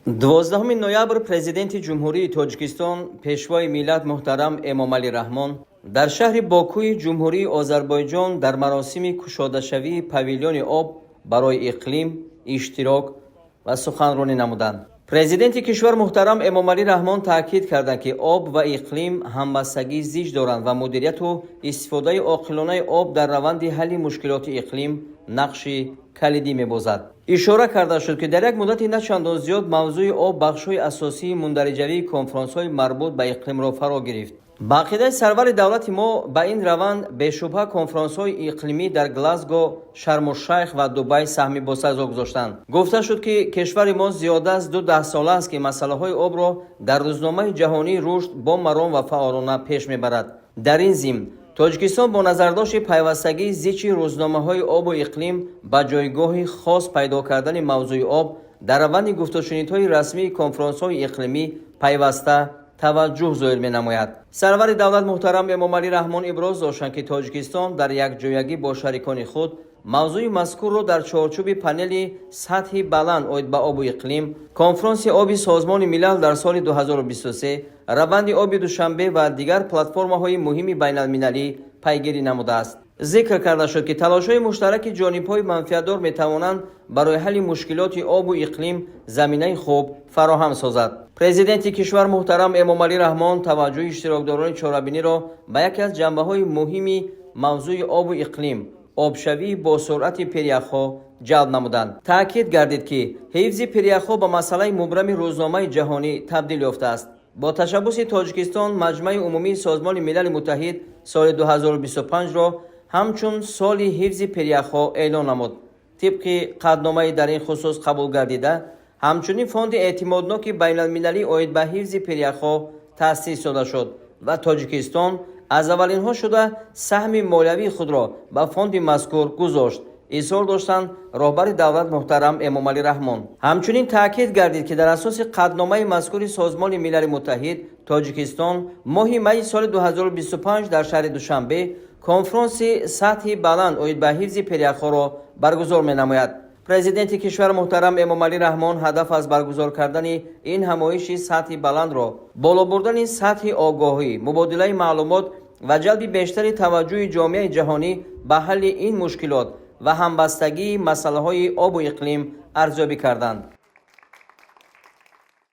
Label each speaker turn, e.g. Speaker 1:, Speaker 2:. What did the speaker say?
Speaker 1: 12 ноябр Президенти Ҷумҳурии Тоҷикистон, Пешвои миллат муҳтарам Эмомалӣ Раҳмон дар шаҳри Бокуи Ҷумҳурии Озарбойҷон дар маросими кушодашавии павилёни об барои иқлим иштирок ва суханронӣ намуданд. Президенти кишвар муҳтарам Эмомалӣ Раҳмон таъкид карданд, ки об ва иқлим ҳамбастагии зич доранд ва мудирияту истифодаи оқилонаи об дар раванди ҳалли мушкилоти иқлим нақши калидӣ мебозад. Ишора карда шуд, ки дар як муддати на чандон зиёд мавзӯи об бахшҳои асосии мундариҷавии конфронсҳои марбут ба иқлимро фаро гирифт. Ба ақидаи сарвари давлати мо, ба ин раванд бешубҳа конфронсҳои иқлимӣ дар Глазго, Шарму-Шайх ва Дубай саҳми босазо гузоштанд. Гуфта шуд, ки кишвари мо зиёда аз ду даҳсола аст, ки масъалаҳои обро дар рӯзномаи ҷаҳонии рушд бо маром ва фаъолона пеш мебарад. Дар ин зимн Тоҷикистон бо назардошти пайвастагии зичи рӯзномаҳои обу иқлим ба ҷойгоҳи хос пайдо кардани мавзӯи об дар раванди гуфтушунидҳои расмии конфронсҳои иқлимӣ пайваста таваҷҷӯҳ зоҳир менамояд. Сарвари давлат муҳтарам Эмомалӣ Раҳмон иброз доштанд, ки Тоҷикистон дар якҷоягӣ бо шарикони худ мавзӯи мазкурро дар чорчӯби панели сатҳи баланд оид ба обу иқлим, Конфронси оби Созмони Милал дар соли 2023, раванди оби Душанбе ва дигар платформаҳои муҳими байналмилалӣ пайгирӣ намудааст. Зикр карда шуд, ки талошҳои муштараки ҷонибҳои манфиатдор метавонанд барои ҳалли мушкилоти обу иқлим заминаи хуб фароҳам созад. Президенти кишвар муҳтарам Эмомалӣ Раҳмон таваҷҷӯҳи иштирокдорони чорабиниро ба яке аз ҷанбаҳои муҳими мавзӯи обу иқлим, обшавии босуръати пиряхҳо, ҷалб намуданд. Таъкид гардид, ки ҳифзи пиряхҳо ба масъалаи мубрами рӯзномаи ҷаҳонӣ табдил ёфтааст. Бо ташаббуси Тоҷикистон Маҷмаи Умумии Созмони Милали Муттаҳид соли 2025-ро ҳамчун соли ҳифзи пиряхҳо эълон намуд. Тибқи қатъномаи дар ин хусус қабул гардида, ҳамчунин фонди эътимодноки байналмилалӣ оид ба ҳифзи пиряхҳо таъсис дода шуд ва Тоҷикистон аз аввалинҳо шуда саҳми молиявии худро ба фонди мазкур гузошт, изҳор доштанд роҳбари давлат муҳтарам Эмомалӣ Раҳмон. Ҳамчунин таъкид гардид, ки дар асоси қатъномаи мазкури Созмони Милали Муттаҳид Тоҷикистон моҳи майи соли 2025 дар шаҳри Душанбе конфронси сатҳи баланд оид ба ҳифзи пиряхҳоро баргузор менамояд. Президенти кишвар муҳтарам Эмомалӣ Раҳмон ҳадаф аз баргузор кардани ин ҳамоиши сатҳи баландро боло бурдани сатҳи огоҳӣ, мубодилаи маълумот ва ҷалби бештари таваҷҷӯҳи ҷомеаи ҷаҳонӣ ба ҳалли ин мушкилот ва ҳамбастагии масъалаҳои обу иқлим арзёбӣ карданд.